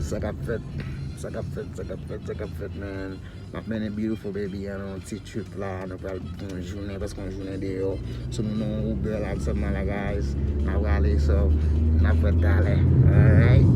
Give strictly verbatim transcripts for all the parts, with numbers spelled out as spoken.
Sa k ap fèt, sa k ap fèt, sa k ap fèt, sa k ap fèt, man. M ap mennen beautiful baby an nan yon ti trip la. Nou pral pran yon jounen, prèske yon jounen deyò. So, nou nan yon Uber la sèlman la, guys. N ap rale, so, n ap wè talè. Alright.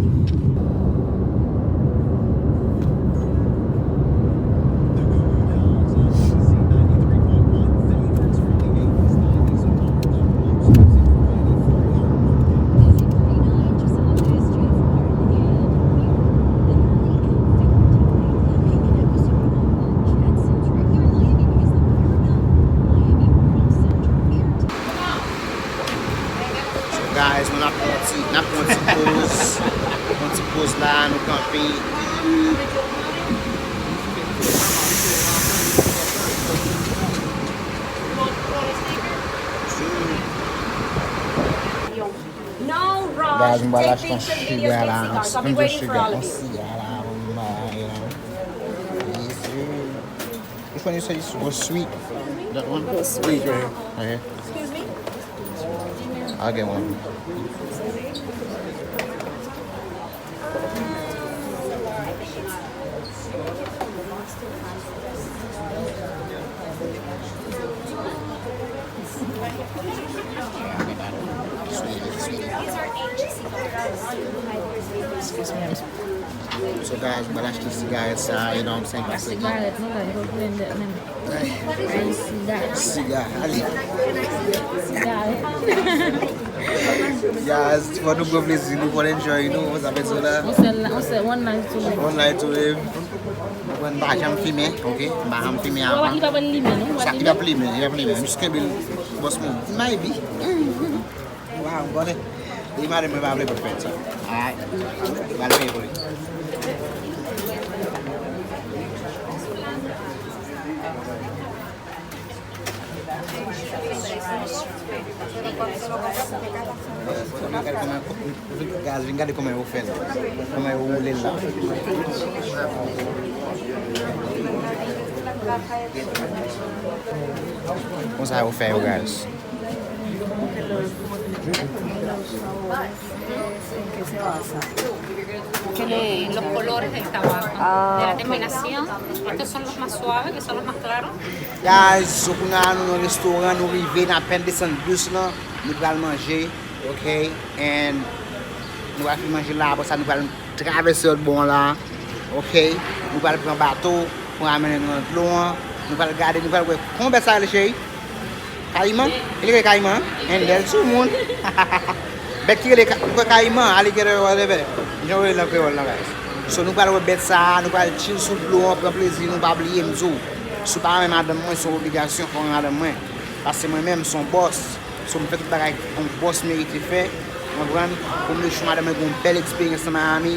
So, guys, nou n ap pran ti, n ap pran ti poz. Pran ti poz la, nou kanpe. Guys, m pral achte yon siga la, yon simple siga, yon siga la, pou m bay, you know. Yes, sir. Which one you say is was sweet? That one? Yes, sweet. Right here. Excuse me? I'll get one. Excuse me. So, guys, mwen achte sigarèt sa, you know what I'm saying? Pa sigarèt, non, guys, go blend that, man. Siga. Siga, ale. Sigarèt. Guys, fò nou pran plezi nou, fò n enjoy nou, sa fè sa la. On sèl, on sèl, one night to live. One night to live. Mwen pa janm fimen, ok? M pa janm fimen avan. Ou pa, li pa pran limen, non? Sa, li pa limen, li pa limen. M jis kenbe l, bòs mwen. Maybe. Waw, m konnen. Li madanm mwen pa vle pou l fè sa. Alright. M al peye pou li. Guys, vin gade kòman yo fè l. Kòman yo woule l la. Konsa yo fè yo, guys. Eh, los colores del tabaco, de la terminación. Estos son los más suaves, que son los más claros. Guys, so kounye a nou nan restoran, nou rive, n apèn desann bis lan, nou pral manje, ok? And nou pral fin manje la, apre sa nou pral travèse lòt bò an la, ok? Nou pral pran bato pou amene nou nan dlo an. Nou pral gade, nou pral wè kòman bèt sa rele, cheri? Kayiman? Li rele kayiman, hein? And bèl sou moun. Bèt ki rele ka-, ou kwè kayiman, alligator, whatever. Jan yo rele nan kreyòl lan, guys. So, nou pral wè bèt sa a, nou pral chill sou dlo an, pran plezi nou, pa bliye, m di w, si w pa renmen madanm mwen, se yon obligasyon, fò w renmen madanm mwen. Paske mwen menm, m se yon bòs. So, m fè tout bagay yon bòs merite fè, w konprann? Pou m make sure madanm mwen gen yon bèl eksperyans nan Miami.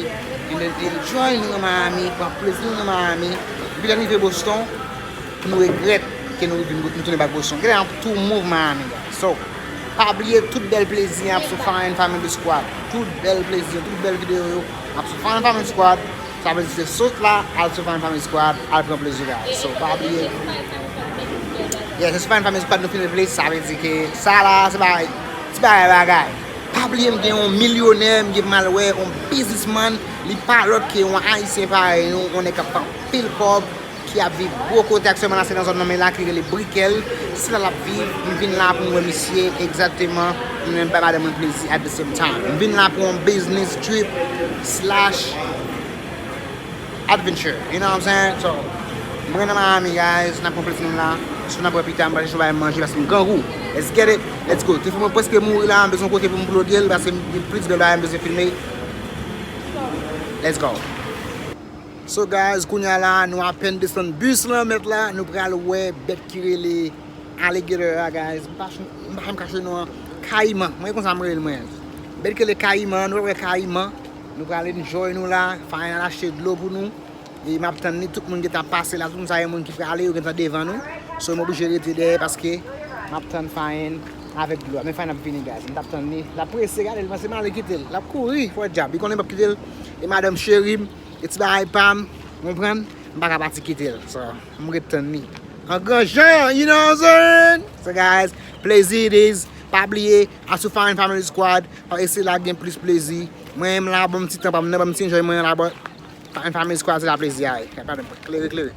And then enjoy nou nan Miami, pran plezi nou nan Miami. Epi lè n rive Boston, pou nou regrèt ke nou vin, nou tounen bak Boston. Gade yon tou move Miami, guys. So, pa bliye tout bèl plezi ap sou Fine Family Squad. Tout bèl plezi, tout bèl videyo yo ap sou Fine Family Squad. Sa vle di se sot la, al sou Fine Family Squad, al pran plezi, guys. So, pa bliye. Yeah, se sou Fine Family Squad nou filme plezi, sa vle di ke sa la, se bagay, ti bagay bagay. Pa bliye m gen yon milyonè, m gen pou m al wè yon biznismann, li pa lòt ke yon Ayisyen parèy nou, yon nèg k ap fè anpil kòb, ki ap viv gwo kote aktyèlman la, se nan zòn nan men la ki rele Brikèl. Se la l ap viv. M vin la pou m wè misye egzakteman. M menm bay madanm mwen plezi at the same time. M vin la pou yon business trip slash adventure. You know what I'm saying? So, mwen nan Miami, guys. N ap pran plezi nou la. Si n ap wè pita, m pral chèche yon bagay manje paske m grangou. Let's get it. Let's go. Telefòn mwen prèske mouri la. M bezwen kote pou m ploge l paske m gen plis bèl bagay m bezwen filme. Let's go. So guys, kounye a la, nou apèn desann bis lan, mèt la, nou pral wè bèt ki rele alligator a, guys. M pa ch-, m pa janm kache non an. Kayiman, mwen konsa m rele l mwen. Bèt ki rele kayiman, nou wè kayiman. Nou pral enjoy nou la. Fine al achte dlo pou nou. E m ap tann li, tout moun gentan pase la, tout moun sa yo moun ki prale, yo gentan devan nou. So m oblije rete dèyè paske m ap tann Fine avèk dlo a. Men Fine ap vini, guys. M t ap tann li. L ap prese, gade l, panse m ale kite l. L ap kouri, fò dyab. Li konnen m p ap kite l. E madanm cheri m, e ti bagay pa m, konprann? M pa ka pati kite l. So, m ret tann li. An gran jan, you know what I'm saying? So, guys, plezi it is. Pa bliye, al sou Fine Family Squad, paske se la gen plis plezi. Mwen menm la, bon ti tan pa m nan, ban m ti enjoy mwen la, bò. Fine Family Squad, se la plezi a ye. Gade, klere, klere.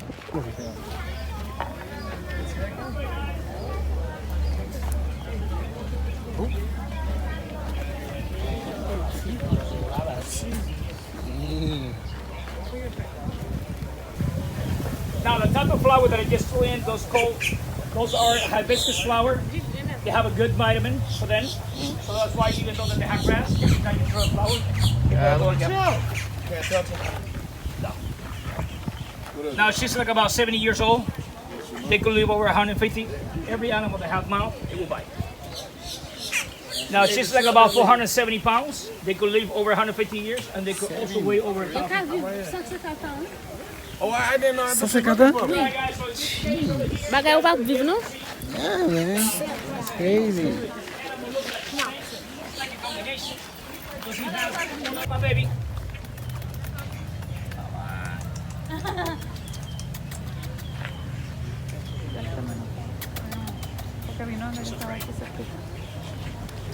Now the type of flower that I just threw in, those called, those are hibiscus flower. They have a good vitamin for them. So that's why even though that they have grass, every time you throw a flower, they grow going up. Now she's like about seventy years old. They could live over one hundred fifty. Every animal that have mouth, it will bite. Now she's like about four hundred seventy pounds. They could live over one hundred fifty years, and they could also weigh over a thousand pounds. San senkant an? Bagay ou p ap viv non. Yeah, man. That's crazy. My baby.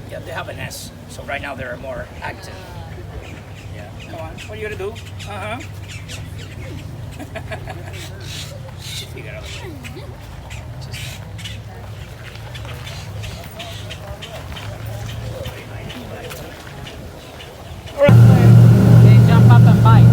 Yeah, they have a nest. So right now they're more active. Yeah. Come on. What are you gonna do? Uh huh. She figured out. They jump up and bite.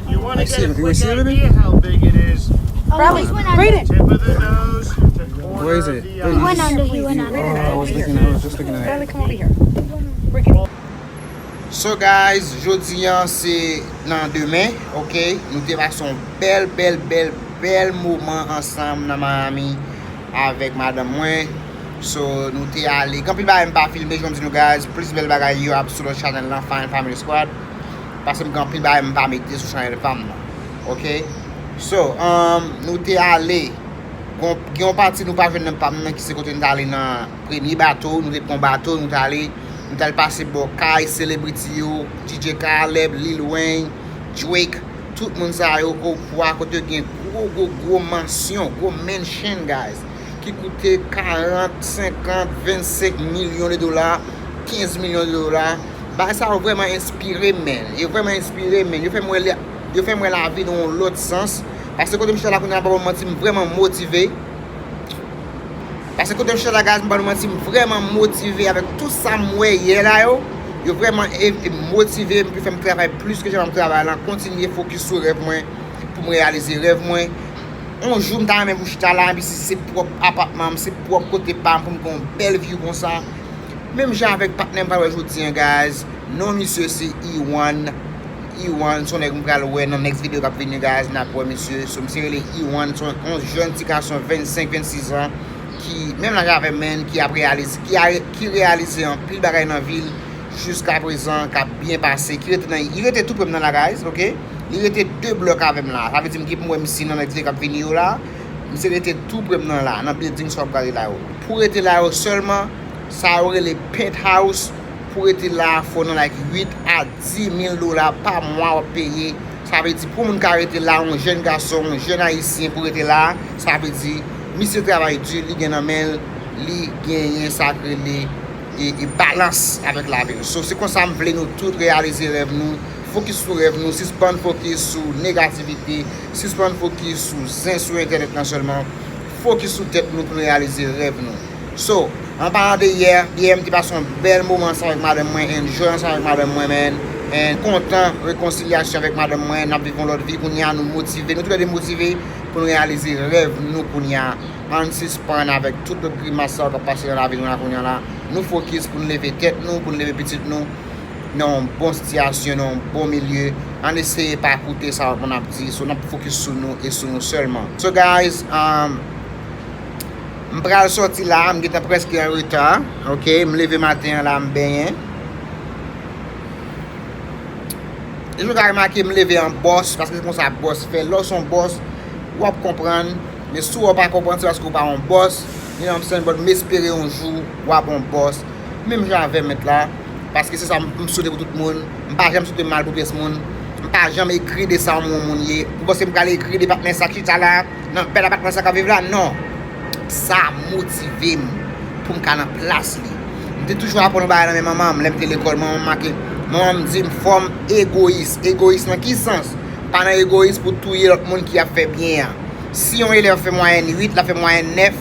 You want to get a quick idea how big it is. Probably. Read it. Tip of the nose to corner Where is of it? the Where eye. is it? Went under, he went under. Oh, I was looking at it. I was just looking at it. Bradley, come over here. Bring it. So guys, jodi an se nan demen, ok? Nou te pase yon bèl, bèl, bèl, bèl moman ansanm nan Miami avèk madanm mwen. So, nou te ale. Gen anpil bagay m pa filme, jan m di nou guys, plis bèl bagay yo ap sou lòt chanèl lan, Fine Family Squad. Paske m gen anpil bagay m pa mete sou chanèl pa m nan. Ok? So, um, nou te ale. Gon, gen yon pati nou pa jwenn nan pa m nan ki se kote nou t ale nan premye bato. Nou te pran bato, nou t ale. Nou t al pase bò kay celebrity yo, D J Khaled, Lil Wayne, Drake, tout moun sa yo, opwa kote gen gwo, gwo, gwo mansyon, gwo mansion, guys, ki koute karant, senkant, vennsenk milyon de dola, kenz milyon de dola. Bagay sa yo vrèman enspire m, man. Yo vrèman enspire m, man. Yo fè m wè, yo fè m wè lavi nan yon lòt sans. Paske kote m chita la kounye a, pa pou manti, m vrèman motive. Paske kote m chita la, guys, m pa pou manti, m vrèman motive avèk tout sa m wè yè la yo. Yo vrèman e, e motive m pou fè m travay plis ke jan m ap travay la, kontinye fokis sou rèv mwen, pou m reyalize rèv mwen. Yon jou, m ta renmen pou chita la, epi si se pwòp apatman m, se pwòp kote pa m, pou m gen yon bèl view konsa. Menm jan avèk patnè m pral wè jodi an, guys. Non misye se Iwan. Iwan, se yon nèg m pral wè nan next video k ap vini, guys, n ap wè misye. So, misye rele Iwan, se yon, yon jèn ti gason vennsenk, vennsis an, ki menm laj avè m, man, ki ap reyalize, ki a, ki reyalize anpil bagay nan vi l jiskaprezan, k ap byen pase, ki rete nan, li rete tou pre m nan la, guys, ok? Li rete de blòk avè m la. Sa vle di m gen pou m wè misye nan next video k ap vini yo la. Misye rete tou pre m nan la, nan building sa w ap gade la yo. Pou rete la yo sèlman, sa yo rele penthouse, pou rete la, fò nan like uit a dis mil dola pa mwa w ap peye. Sa vle di pou moun ka rete la, yon jèn gason, yon jèn ayisyen pou rete la, sa vle di misye travay di, li gen nan men l, li genyen sa k rele e, e balans avèk lavi l. So, se konsa m vle nou tout reyalize rèv nou. Fokis sou rèv nou, sispann fokis sou negativite, sispann fokis sou zen sou entènèt lan sèlman. Fokis sou tèt nou pou n reyalize rèv nou. So, an palan de yè, yè m te pase yon bèl moman ansanm avèk madanm mwen, enjoy ansanm avèk madanm mwen, man. And kontan rekonsilyasyon avèk madanm mwen, n ap viv yon lòt vi kounye a, nou motive, nou toulède motive pou n reyalize rèv nou kounye a. Ann sispann avèk tout lòt grimas sa yo k ap pase nan lavi nou la kounye a la. Nou fokis pou n leve tèt nou, pou n leve pitit nou nan yon bon sitiyasyon, nan yon bon milye. Ann eseye pa koute sa yo konn ap di. So, n ap fokis sou nou e sou nou sèlman. So, guys, um, m pral sòti la, m gentan prèske an reta, ok? M leve maten an la, m benyen. E jan w ka remake, m leve an bòs, paske se konsa bòs fè. Lè w se yon bòs, w ap konprann. Men si w pa konprann, se paske w pa yon bòs. You know what I'm saying? But m espere yon jou, w ap yon bòs. Menm jan avè m mèt la. Paske se sa m swete pou tout moun. M pa janm swete mal pou pyès moun. M pa janm ekri de sa yon moun ye. Ou panse m pral ekri de patnè sa k chita la, nan bèl apatman sa k ap viv la? Non. Sa motive m pou m ka nan plas li. M te toujou aprann yon bagay nan men manman m. Lè m te lekòl, manman m make, manman m di m fò m egoyis. Egoyis nan ki sans? Pa nan egoyis pou touye lòt moun ki ap fè byen an. Si yon elèv fè mwayèn uit, l ap fè mwayèn nèf,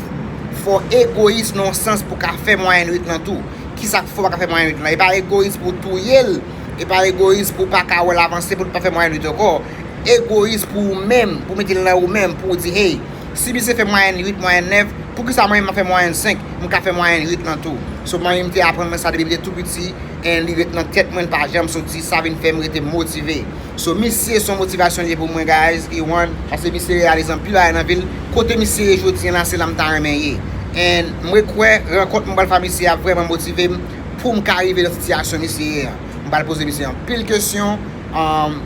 fò w egoyis nan yon sans pou w ka fè mwayèn uit lan tou. Kisa k fè w pa ka fè mwayèn uit lan? E pa egoyis pou w touye l, e pa egoyis pou w pa ka wè l avanse, pou l pa fè mwayèn uit ankò. Egoyis pou ou menm, pou w mete l nan ou menm, pou w di, hey, si misye fè mwayèn uit, mwayèn nèf, poukisa mwen menm m ap fè mwayèn senk, m ka fè mwayèn uit lan tou? So, manmi m te aprann mwen sa depi m te tou piti, and li ret nan tèt mwen, l pa janm soti, sa vin fè m rete motive. So, misye se yon motivasyon li ye pou mwen, guys, e one, paske misye reyalize anpil bagay nan vi l. Kote misye ye jodi an la, se la m ta renmen ye. And mwen kwè rankont mwen pral fè misye a vrèman motive m pou m ka rive nan sitiyasyon misye ye an. M pral poze misye anpil kesyon. Um,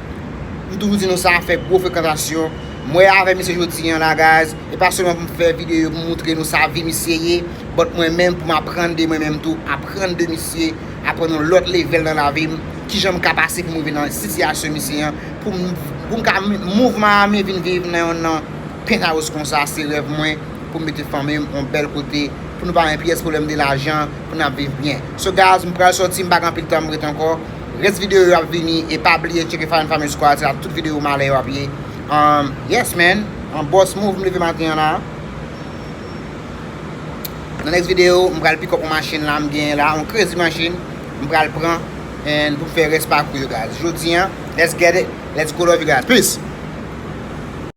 m toujou di nou sa, fè gwo frekantasyon. Mwen avè misye jodi an la, guys. E pa sèlman pou m fè videyo pou m moutre nou sa vi misye ye, but mwen menm pou m aprann de mwen menm tou, aprann de misye, aprann yon lòt level nan lavi m, kijan m ka pase pou m rive nan sitiyasyon misye an, pou m, pou m ka mouv Miami vin viv nan yon nan penthouse konsa, se rèv mwen, pou m mete fanmi m yon bèl kote, pou nou pa gen pyès pwoblèm de lajan, pou n ap viv byen. So guys, m pral sòti, m pa gen anpil tan m ret ankò. Rès videyo yo ap vini, e pa bliye tcheke Fine Family Squad, se la tout videyo malè yo ap ye. Um, yes man, an boss move m leve maten an la. Nan next videyo, m pral pick up yon machin la, m genyen la, yon crazy machin, m pral pran, and pou m fè rès pakou yo, guys. Jodi an, let's get it, let's go, love you guys, peace.